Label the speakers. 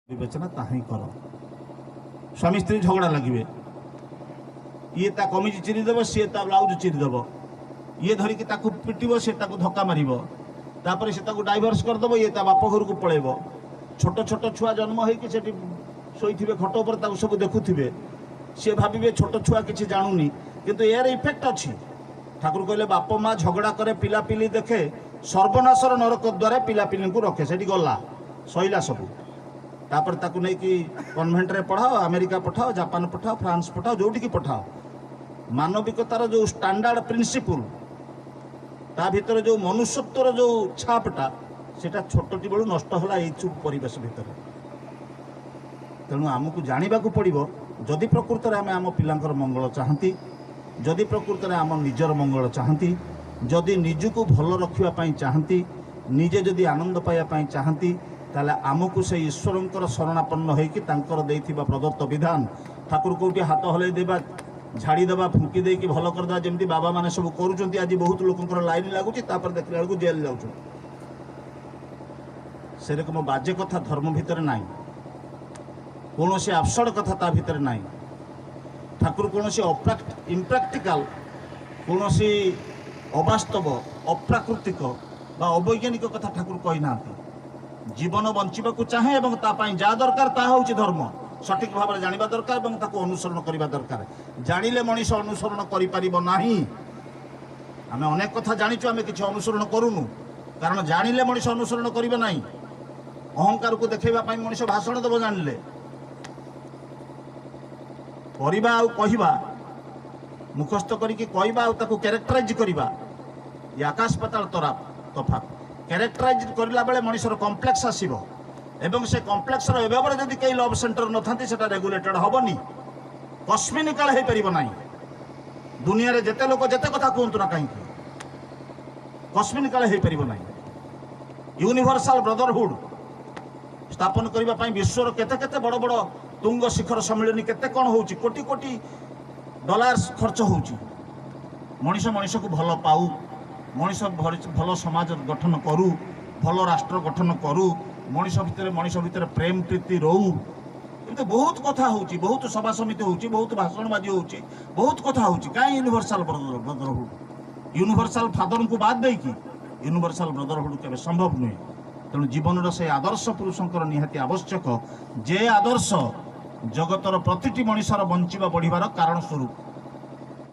Speaker 1: ବିବେଚନା ତାହା ହିଁ କର। ସ୍ୱାମୀ ସ୍ତ୍ରୀ ଝଗଡ଼ା ଲାଗିବେ, ଇଏ ତା କମିଜ ଚିରିଦେବ, ସିଏ ତା ବ୍ଲାଉଜ ଚିରିଦେବ, ଇଏ ଧରିକି ତାକୁ ପିଟିବ, ସେ ତାକୁ ଧକ୍କା ମାରିବ, ତାପରେ ସେ ତାକୁ ଡାଇଭର୍ସ କରିଦେବ, ଇଏ ତା ବାପ ଘରକୁ ପଳେଇବ। ଛୋଟ ଛୋଟ ଛୁଆ ଜନ୍ମ ହେଇକି ସେଠି ଶୋଇଥିବେ ଖଟ ଉପରେ, ତାକୁ ସବୁ ଦେଖୁଥିବେ। ସିଏ ଭାବିବେ ଛୋଟ ଛୁଆ କିଛି ଜାଣୁନି, କିନ୍ତୁ ଏହାର ଇଫେକ୍ଟ ଅଛି। ଠାକୁର କହିଲେ, ବାପ ମା ଝଗଡ଼ା କରେ, ପିଲାପିଲି ଦେଖେ, ସର୍ବନାଶର ନରକ ଦ୍ୱାରା ପିଲାପିଲିଙ୍କୁ ରଖେ। ସେଠି ଗଲା, ସଇଲା ସବୁ। ତାପରେ ତାକୁ ନେଇକି କନଭେଣ୍ଟରେ ପଢ଼ାଅ, ଆମେରିକା ପଠାଅ, ଜାପାନ ପଠାଅ, ଫ୍ରାନ୍ସ ପଠାଅ, ଯୋଉଠିକି ପଠାଅ, ମାନବିକତାର ଯୋଉ ଷ୍ଟାଣ୍ଡାର୍ଡ ପ୍ରିନ୍ସିପୁଲ, ତା ଭିତରେ ଯୋଉ ମନୁଷ୍ୟତ୍ୱର ଯୋଉ ଛାପଟା, ସେଟା ଛୋଟଟି ବେଳୁ ନଷ୍ଟ ହେଲା ଏଇ ସବୁ ପରିବେଶ ଭିତରେ। ତେଣୁ ଆମକୁ ଜାଣିବାକୁ ପଡ଼ିବ, ଯଦି ପ୍ରକୃତରେ ଆମେ ଆମ ପିଲାଙ୍କର ମଙ୍ଗଳ ଚାହାନ୍ତି, ଯଦି ପ୍ରକୃତରେ ଆମ ନିଜର ମଙ୍ଗଳ ଚାହାନ୍ତି, ଯଦି ନିଜକୁ ଭଲ ରଖିବା ପାଇଁ ଚାହାନ୍ତି, ନିଜେ ଯଦି ଆନନ୍ଦ ପାଇବା ପାଇଁ ଚାହାନ୍ତି, ତାହେଲେ ଆମକୁ ସେଇ ଈଶ୍ୱରଙ୍କର ଶରଣାପନ୍ନ ହେଇକି ତାଙ୍କର ଦେଇଥିବା ପ୍ରଦତ୍ତ ବିଧାନ, ଠାକୁର କୋଉଠି ହାତ ହଲେଇ ଦେବା, ଝାଡ଼ି ଦେବା, ଫୁଙ୍କି ଦେଇକି ଭଲ କରିଦେବା, ଯେମିତି ବାବାମାନେ ସବୁ କରୁଛନ୍ତି। ଆଜି ବହୁତ ଲୋକଙ୍କର ଲାଇନ୍ ଲାଗୁଛି, ତାପରେ ଦେଖିଲା ବେଳକୁ ଜେଲ୍ ଯାଉଛନ୍ତି। ସେରକମ ବାଜେ କଥା ଧର୍ମ ଭିତରେ ନାହିଁ, କୌଣସି ଆବସର୍ଡ କଥା ତା ଭିତରେ ନାହିଁ। ଠାକୁର କୌଣସି ଇମ୍ପ୍ରାକ୍ଟିକାଲ, କୌଣସି ଅବାସ୍ତବ, ଅପ୍ରାକୃତିକ ବା ଅବୈଜ୍ଞାନିକ କଥା ଠାକୁର କହିନାହାନ୍ତି। ଜୀବନ ବଞ୍ଚିବାକୁ ଚାହେଁ ଏବଂ ତା ପାଇଁ ଯାହା ଦରକାର ତାହା ହେଉଛି ଧର୍ମ। ସଠିକ ଭାବରେ ଜାଣିବା ଦରକାର ଏବଂ ତାକୁ ଅନୁସରଣ କରିବା ଦରକାର। ଜାଣିଲେ ମଣିଷ ଅନୁସରଣ କରିପାରିବ ନାହିଁ। ଆମେ ଅନେକ କଥା ଜାଣିଛୁ, ଆମେ କିଛି ଅନୁସରଣ କରୁନୁ। କାରଣ ଜାଣିଲେ ମଣିଷ ଅନୁସରଣ କରିବ ନାହିଁ। ଅହଙ୍କାରକୁ ଦେଖାଇବା ପାଇଁ ମଣିଷ ଭାଷଣ ଦେବ। ଜାଣିଲେ କରିବା ଆଉ କହିବା, ମୁଖସ୍ଥ କରିକି କହିବା ଆଉ ତାକୁ କ୍ୟାରେକ୍ଟରାଇଜ କରିବା, ଏ ଆକାଶ ପାତାଳ ତରା ତଫାତ। କ୍ୟାରେକ୍ଟରାଇଜ କରିଲା ବେଳେ ମଣିଷର କମ୍ପ୍ଲେକ୍ସ ଆସିବ ଏବଂ ସେ କମ୍ପ୍ଲେକ୍ସର ଏଭାବରେ ଯଦି କେହି ଲଭ୍ ସେଣ୍ଟର ନଥାନ୍ତି, ସେଟା ରେଗୁଲେଟେଡ୍ ହବନି, କସ୍ମିନ କାଳେ ହେଇପାରିବ ନାହିଁ। ଦୁନିଆରେ ଯେତେ ଲୋକ ଯେତେ କଥା କୁହନ୍ତୁ ନା କାହିଁକି, କସ୍ମିନ କାଳେ ହେଇପାରିବ ନାହିଁ। ୟୁନିଭର୍ସାଲ ବ୍ରଦରହୁଡ୍ ସ୍ଥାପନ କରିବା ପାଇଁ ବିଶ୍ୱର କେତେ କେତେ ବଡ଼ ବଡ଼ ତୁଙ୍ଗ ଶିଖର ସମ୍ମିଳନୀ, କେତେ କ'ଣ ହେଉଛି, କୋଟି କୋଟି ଡଲାର୍ସ ଖର୍ଚ୍ଚ ହେଉଛି। ମଣିଷ ମଣିଷକୁ ଭଲ ପାଉ, ମଣିଷ ଭଲ ସମାଜ ଗଠନ କରୁ, ଭଲ ରାଷ୍ଟ୍ର ଗଠନ କରୁ, ମଣିଷ ଭିତରେ ପ୍ରେମ ପ୍ରୀତି ରହୁ, ଏମିତି ବହୁତ କଥା ହେଉଛି, ବହୁତ ସଭା ସମିତି ହେଉଛି, ବହୁତ ଭାଷଣବାଜି ହେଉଛି, ବହୁତ କଥା ହେଉଛି। କାହିଁ ୟୁନିଭର୍ସାଲ ବ୍ରଦରହୁଡ୍? ୟୁନିଭର୍ସାଲ ଫାଦରଙ୍କୁ ବାଦ ଦେଇକି ୟୁନିଭର୍ସାଲ ବ୍ରଦରହୁଡ୍ କେବେ ସମ୍ଭବ ନୁହେଁ। ତେଣୁ ଜୀବନର ସେଇ ଆଦର୍ଶ ପୁରୁଷଙ୍କର ନିହାତି ଆବଶ୍ୟକ, ଯେ ଆଦର୍ଶ ଜଗତର ପ୍ରତିଟି ମଣିଷର ବଞ୍ଚିବା ବଢ଼ିବାର କାରଣ ସ୍ୱରୂପ।